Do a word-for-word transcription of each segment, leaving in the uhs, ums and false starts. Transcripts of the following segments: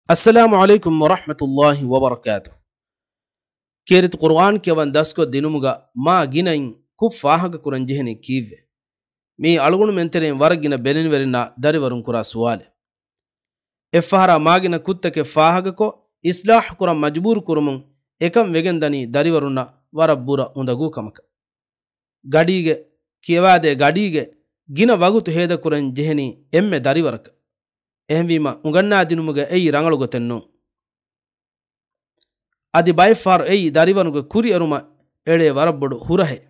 އައްސަލާމު ޢަލައިކުމް ވަރަޙްމަތުﷲި ވަބަރަކާތުހު. ކީރިތި ޤުރުއާން ކިޔަވަން ދަސްކޮށް ދިނުމުގަ މާ ގިނައިން ކުށް ފާހަގަކުރަން ޖެހެނީ ކީއްވެ؟ މިއީ އަޅުގަނޑުމެންތެރެއިން ވަރަށް ގިނަ ބެލެނިވެރިންނާ ދަރިވަރުން ކުރާ ސުވާލެއް. އެއްފަހަރާ މާގިނަ ކުށްތަކެއް ފާހަގަކޮށް، އިޞްލާޙު ކުރަން މަޖުބޫރު ކުރުމުން އެކަން ވެގެންދަނީ ދަރިވަރުންނަށް ވަރަށް ބުރަ އުނދަގޫ ކަމަކަށް. ގަޑީގެ، ކިޔަވާދޭ ގަޑީގެ ގިނަ ވަގުތު ހޭދަކުރަން ޖެހެނީ އެންމެ ދަރިވަރަކަށް. އެހެންވީމަ، އުނގަންނާދިނުމުގަ އެއީ ރަނގަޅު ގޮތެއް ނޫން. އަދި ބައެއްފަހަރު އެއީ ދަރިވަރުގެ ކުރިއެރުމަށް އެޅޭ ވަރަށް ބޮޑު ހުރަހެއް.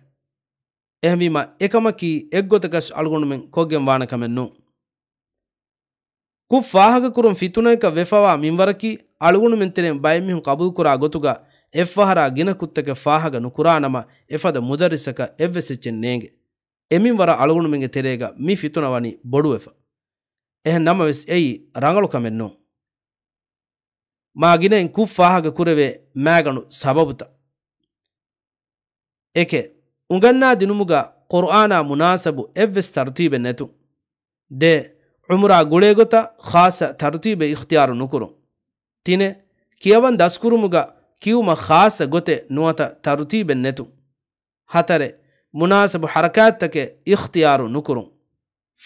އެހެންވީމަ، އެކަމަކީ އެއްގޮތަކަށް އަޅުގަނޑުމެން ކޮށްގެން ވާނެ ކަމެއް ނޫން. ކުށް ފާހަގަކުރުން ފިތުނައަކަށް ވެފަވާ މިންވަރަކީ، އަޅުގަނޑުމެން ތެރެއިން ބައެއް މީހުން ޤަބޫލުކުރާ ގޮތުގަ އެއްފަހަރާ ގިނަ ކުށްތަކެއް ފާހަގަ ނުކުރާނަމަ، އެފަދަ މުދައްރިސަކަށް އެއްވެސް އެއްޗެއް ނޭނގެ. އެމިންވަރަށް އަޅުގަނޑުމެންގެ ތެރޭގަ މި ފިތުނަ ވަނީ ބޮޑުވެފަ. އެހެން ނަމަވެސް އެއީ ރަނގަޅު ކަމެއް ނޫން. މާ ގިނައިން ކުށް ފާހަގަ ކުރެވޭ މާގަނޑު ސަބަބުތައް. އެކެއް، އުނގަންނާ ދިނުމުގަ ޤުރުއާނާ މުނާސަބު އެއްވެސް ތަރުތީބެއް ނެތުން. ދެ، ޢުމުރާ ގުޅޭގޮތަށް ޚާއްޞަ ތަރުތީބެއް އިޚްތިޔާރު ނުކުރުން. ތިނެއް، ކިޔަވަން ދަސްކުރުމުގަ ކިޔުމަށް ޚާއްޞަ ގޮތެއް ނުވަތަ ތަރުތީބެއް ނެތުން. ހަތަރެއް، މުނާސަބު ޙަރަކާތްތަކެއް އިޚްތިޔާރު ނުކުރުން.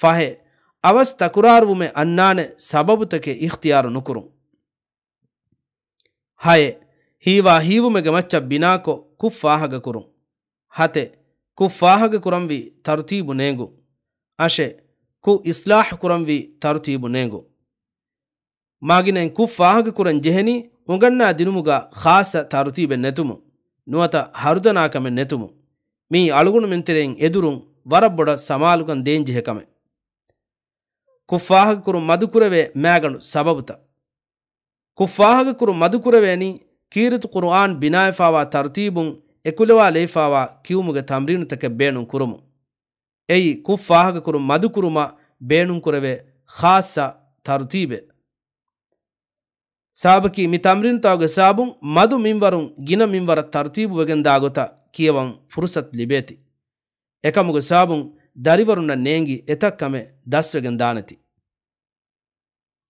ފަހެއް، އަވަސް ތަކުރާރުވުމެއް އަންނާނެ ސަބަބުތަކެއް އިޚްތިޔާރު ނުކުރުން. ހައެއް، ހީވާ ހީވުމެއްގެ މައްޗަށް ބިނާކޮށް ކުށް ފާހަގަކުރުން. ހަތެއް، ކުށް ފާހަގަކުރަންވީ ތަރުތީބު ނޭނގުން. އަށެއް، ކުށް އިޞްލާޙު ކުރަންވީ ތަރުތީބު ނޭނގުން. މާގިނައިން ކުށް ފާހަގަކުރަން ޖެހެނީ އުނގަންނާ ދިނުމުގަ ޚާއްޞަ ތަރުތީބެއް ނެތުމުން، ނުވަތަ ހަރުދަނާކަމެއް ނެތުމުން. މިއީ އަޅުގަނޑުމެންތެރެއިން އެދުރުން ވަރަށް ބޮޑަށް ސަމާލުކަން ދޭންޖެހޭ ކަމެއް. ކުށް ފާހަގަކުރުން މަދުކުރެވޭ މާގަނޑު ސަބަބުތައް. ކުށް ފާހަގަކުރުން މަދުކުރެވޭނީ، ކީރިތި ޤުރުއާން ބިނާވެފާވާ ތަރުތީބުން އެކުލަވާލައިފާވާ ކިޔުމުގެ ތަމްރީނުތަކެއް ބޭނުން ކުރުމުން. އެއީ، ކުށް ފާހަގަކުރުން މަދުކުރުމަށް ބޭނުންކުރެވޭ ޚާއްޞަ ތަރުތީބެއް. ސަބަބަކީ، މި ތަމްރީނުތަކުގެ ސަބަބުން މަދު މިންވަރުން ގިނަ މިންވަރަށް ތަރުތީބުވެގެންދާ ގޮތަށް ކިޔަވަން ފުރުޞަތު ލިބޭތީ. އެކަމުގެ ސަބަބުން ދަރިވަރުންނަށް ނޭނގި އެތައް ކަމެއް ދަސްވެގެން ދާނެތީ.